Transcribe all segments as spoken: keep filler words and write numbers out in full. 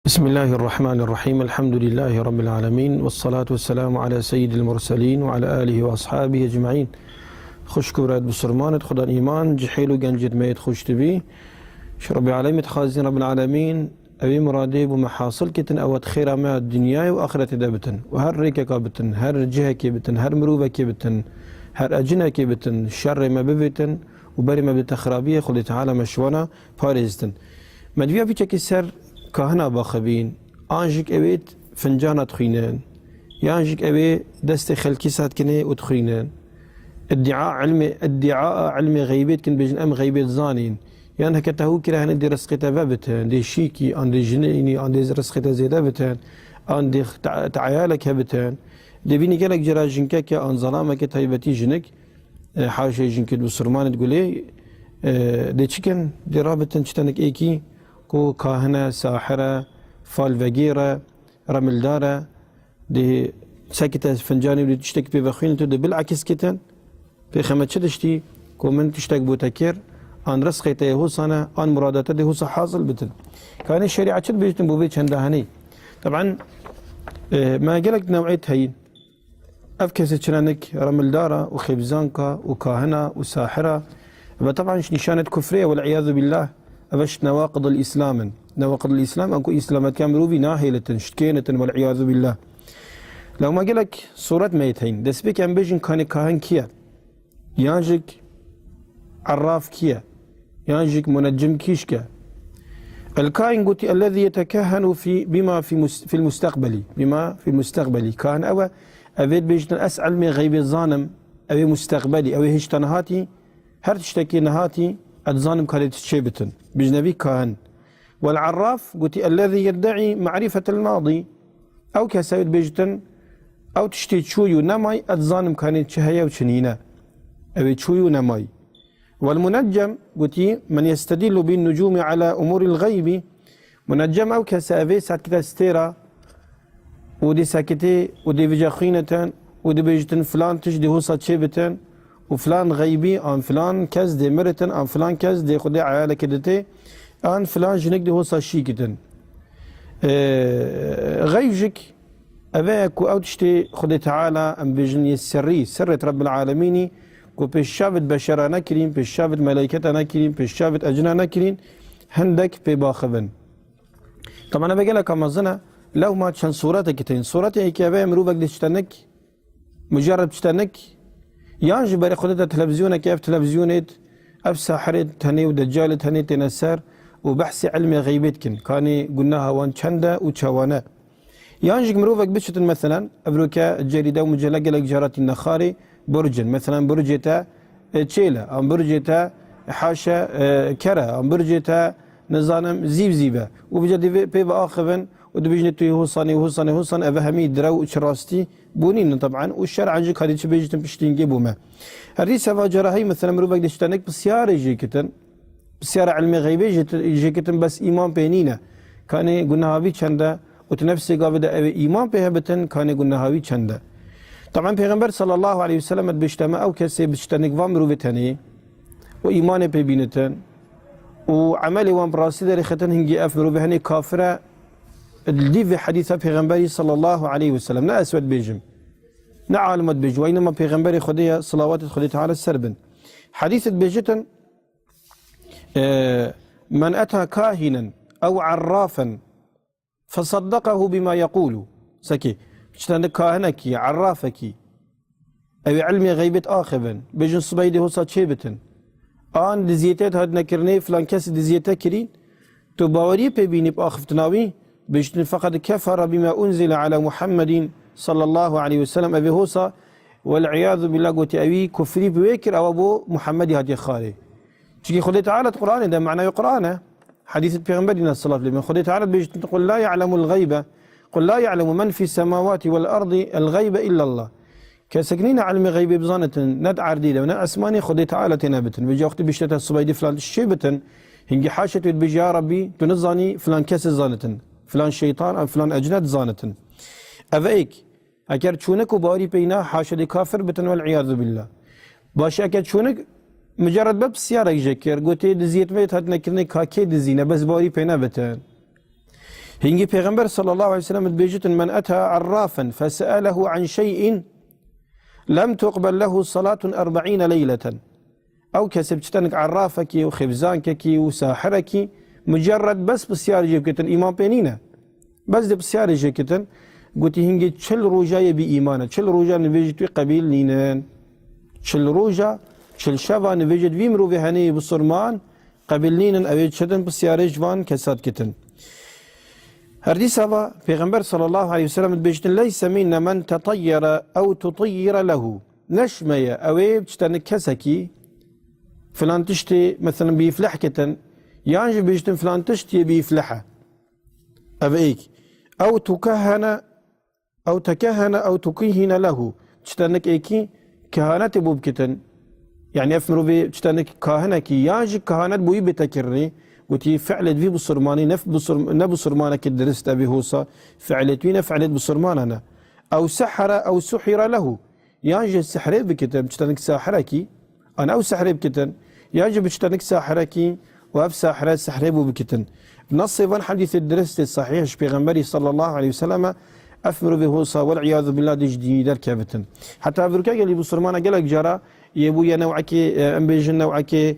بسم الله الرحمن الرحيم. الحمد لله رب العالمين. والصلاة والسلام على سيد المرسلين وعلى آله وأصحابه أجمعين. Xwişk û birayet bisurmanit, xudan îman, cihêl û gencêt me yêt xweş dibî. Ji Rebbê Alemî dixwazin, Rebbil Alemîn, evî muradê bo me hasil kitin, ew xêra me ya dinyayê û axiretê de bitin. Û her rêkeka bitin, her cihekê bitin, her mirovekê bitin, her ecinekê bitin, şerê me bivêtin û berê me bidite xirabiyê, Xwedê Teala me ji wana parêzitin. Me diviya vî çekî ser kahina baxivîn, an jik ewêt fincana dixwînin, yan jik ewê destê xelkî sat kinê û dixwînin. Îddia ilmê, îddia ilmê xeybê dikin, bêjin em xeybê dizanîn. Yan heke te hû kire henê dê rizqê te vebitin, dê şîkî, an dê jinînî, an dê rizqê te zêde bitin, an dê te-, te eyalek hebitin. Dê bînî gelek cara jinkeke an zelameke taybetî jinik, e, haşê jinkê bisurmanê digulê, e, dê çikin, dê rabitin çitenik êkî ku kahin e, sahir e, falvegêr e, remildar e, dê sekite fincanê û dê tiştekî pê vexwînin tu dê bilekis kitin. Pêxeme çi diştî ku min tiştek bo te kir, an rizqê te yê hûsan e, an murada te dê hûsa hasil bitin. Kanê şerîet çi dibêjtin bo vê çenda henê? Teban, e, me gelek new'êt heyîn. Ev kesê çinenik remildara û xêbzanka û kahina û sahira. Ve teban ji nîşanet kufrê ye, vel iyadu billah. Ev ji newaqidil Îslam in. Newaqidil Îslam, em ku Îslametiya mirovî nahêlitin, şitkênitin, vel iyadu billah. Lewma gelek sûret me yê teyn. Destpêk em bêjin kanê kahin kî ye? Yan jik erraf kî ye? Yan jik munecim kîşk e? El-kahin gotî, "Ellezî yetekehhenu fî, bîma fî mus-, fîl musteqbelî." Bîma fîl musteqbelî. Kahin ew e, ev ê dibêjin, "Ez ilmê xeybê zanim, ew ê musteqbelî, ew ê hişta nihatî, her tiştekê nihatî, ez dizanim karê tu çê bitin." Bijnevî kahin. Wel-erraf gotî, "Ellezî yeddeî me'rîfetel madî." Ew kese wê dibêjtin, ew tiştê çûyî û nemayî, ez dizanim kanê çi heye û çi nîne. Ew ê çûyî û nemayî. Wel-muneccem gotî, "Men yestedîllu bin nucûmî ala umûril xeybî." Muneccem ew kese evê setkite stêra û dê sekitê û dê vijexwînitin û dibêjitin filan tişt dê hosa çê bitin û filan xeybî an filan kes dê miritin an filan kes dê Xwedê eyaleke ditê an filan jinik dê hosa şîkitin. Ee, xeyb jik eve ye ku ew tiştê Xwedê Teala em bêjin yê serrî, serrêt Rebbil Alemînî ku pêş çavit beşera nekirîn, pêş çavit meleyketa nekirîn, pêş çavit ecina nekirîn, hindek pê baxivin. Teban eve geleka mezin e, lewma çend sûretekî tên. Sûretê yekê eve ye mirovek dê çitenik mucerreb tiştenik, yan ji berê xwe de televizyonekê, ev televizyonê, ev sahirê tenê û decalê tenê têne ser û behsê ilmê xeybê dikin. Kanê guneha wan çend e û çawa ne. Yan jî mirovek biçitin, meselen, evroke cerîde û mucelle gelek cara tîne xarê burcin. Meselen, burcê te, e, çêl e, an burcê te, e, haşe, e, ker e, an burcê te, nizanim, zîv zîv e. Û vêca divê pê biaxivin û dibêjin tu yê hosanê, hosanê, hosan, eve hemî direw û çi rastî Bûnîn in teban û şer'an jî karî çi bêjîtin piştîngê bû me. Her dîsa va cara hey, mesela mirovek diştenek pisyarê jê kitin, pisyara ilmê xeybê jê, jê kitin, bes îman pê nîne. Kanê guneha wî çend e û tu nefsê gavê de ew ê îman pê hebitin, kanê guneha wî çend e. Teban Pêxember sallallahu aleyhi ve sellem dibêjte me ew kesê bi diştenik van mirovê tenê û îmanê pê bînitin û emelê wan bi rastî derêxitin, hingî ev mirovê henê kafir e, Li dîv vê hedîsa Pêxemberî sallallahu aleyhi ve sellem, ne ez we dibêjim, ne alim we dibêjim, wey nema Pêxemberê Xwedê ye, silawatê Xwedê Teala ser bin. Hedîs dibêjitin, e, "Men eta kahinen ew errafen fesaddeqehu bima yekulu." Sekê, çitende kahinekî, errafekî, Ew ê ilmê xeybêt axivin, bêjin sibeyê dê hosa çê bitin. An diziyetê hatine kirinê, filan kesî diziyete kirîn, tu baweriyê pê bînî bi axiftina wî, bêjtin feqad kefere bima unzile ala Muhammedin sallallahu aleyhi ve sellem, ev ê hosa, wel iyazu billah, gotî ewî kufrî bi wê kir, ewa bo Muhammedî hatiye xarê. Çikî Xwedê Teala di Qur'anê de, manayê Qur'an e. Hedîsê Pêxemberî ne, silav lê bin. Xwedê Teala dibêjit, "Qul la ya'lemul gaybe, qul la ya'lemu men fis semawati vel ardi el gaybe illallah." Kesek nîne ilmê xeybê bizanitin, ne di erdî de, ne esmanî, Xwedê Teala têne bitin. Vêca wextî bişte te sibay dî filan tişt çê bitin, hingî haşa tu dibêjî, "Ya Rabbî, tu nizanî filan kesê zanitin, filan şeytan, em filan ecnet zanitin." Ev êk. Eger çûnik û bawerî pey na, haşa dê kafir bitin, wel iyazu billah. Baş, eger çûnik mucerred be pisyarek jê kir, gotê diziyet me hatine kirinê ka kê dizîne, bes bawerî pey nebitin. Hingî Pêxember sallallahu aleyhi ve sellem dibêjitin, "Men eta arrafan fese'elehu an şey'in lem tuqbel lehu salatun erba'îne leyleten." Ew kesê bi çitenik errafekî û xêvzankekî û sahirekî mucerred bes pisyarê jê bikitin, îman pê nîne. Bes dê pisyarê jê kitin, gotî, hingê çil roja yê bî îman e. Çil roja nivêjit wî qebîl nînin. Çil roja, çil şeva nivêjit vî mirovê henê yê bisurman qebîl nînin, ew ê çitin pisyarê ji van kesa dikitin. Her dîsa va Pêxember sallallahu aleyhi ve sellem dibêjtin, "Leyse minne men tetayyere ew tutayyire lehu." Ne ji me ye, ew ê bi çitenik kesekî filan tiştê, meselen, bi îfleh kitin, yan jî bêjtin filan tişt yê bi îfleh e. Ev êk. Ew tukehene, ew tekehene, ew tukihine lehu. Çitenik êkî kehanetê bû bikitin. Yani ev mirovê çitenik kahinekî, yan jî kehanet bûyî bête kirinê. Gotî, fi'lêt vî bisurmanî, ne bisur-, ne bisurmanekî dirist e, vî hosa. Fi'lêt wî ne, fi'lêt bisurmana ne. Ew sehara, ew suhira lehu. Yan jî sihrê bikitin, bi çitenik sahirekî, an ew sihrê bikitin, yan jî bi çitenik sahirekî û ev sahire sihrê bû bikitin. Bi nasê van hedîsê diristê sahih ji Pêxemberî sallallahu aleyhi ve selleme ev mirovê hosa wel iyazu billah dê ji dînî derkevitin. Heta virke gelî bisurmana gelek cara yê bûye newekê, e, em bêjin newekê,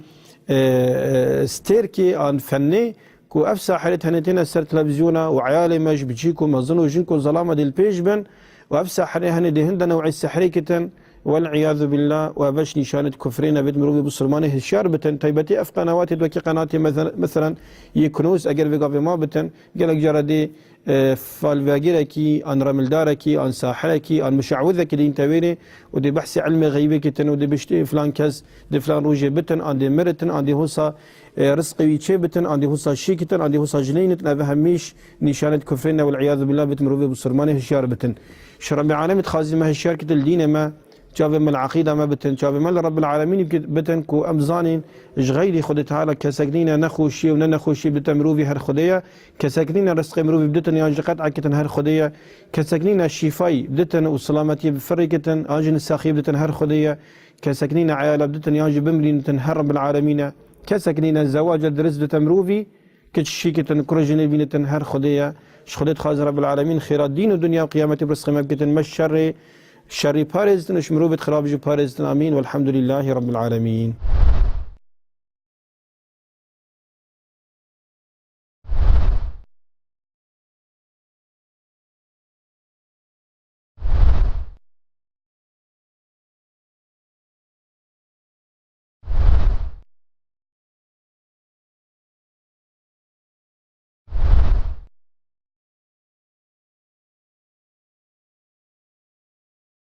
e, e, stêrkê an fennê, ku ev sahirê tenê têne ser televizyona û eyalê me ji biçîk û mezin û jin ku zelama dê li pêş bin û ev sahirê henê dê hinde new'ê sihrê kitin, wel iyazu billah, û ev beş nîşanê di kufrê ne bêt mirovê bisurmanê hişyar bitin. Taybetî ev qenawatê wekî qenatê meze-, meselen yê Kunûz eger vê gavê ma bitin, gelek cara dê, e, falvegirekî, an remildarekî, an sahirekî, an muşawizekî dîn tewêrê û dê behsê ilmê xeybê kitin û dê biştê filan kes di filan rojê bitin, an dê miritin, an dê hosa e, rizqê wî çê bitin, an dê hosa şî kitin, an dê hosa jinê nitin, ev hemîş nîşanêt kufrê ne, wel iyazu billah, bit mirovê bisurmanê hişyar bitin. Ji Rebbê Alemî dixwazî me hişyar kitin li dînê me, çavê me li eqîda me bitin, çavê me li Rebbil Alemînî bikit-, bitin ku em zanîn ji xeyrî Xwedê Teala kesek nîne nexweşiyê û ne nexweşiyê bidite mirovî her Xwedê ye, kesek nîne rizqê mirovî biditin yan jî qet'a kitin her Xwedê ye, kesek nîne şîfayî biditin û silametiyê bifirê kitin an jî nisaxiyê biditin her Xwedê ye. Kesek nîne eyala biditin yan jî bimrînitin her Rebbil Alemîn e. Kesek nîne zewaca dirist bidite mirovî, kiç şîkitin, kurê jinê bînitin her Xwedê ye. Ji Xwedê dixwazin Rebbil Alemîn xêra dîn û dinya û qiyametê bi rizqê me bikitin. Me ji şerê şerî parêzitin û ji mirovê xirab jî parêzitin. Amîn. Welhamdulîllahî Rebbil Alemîn.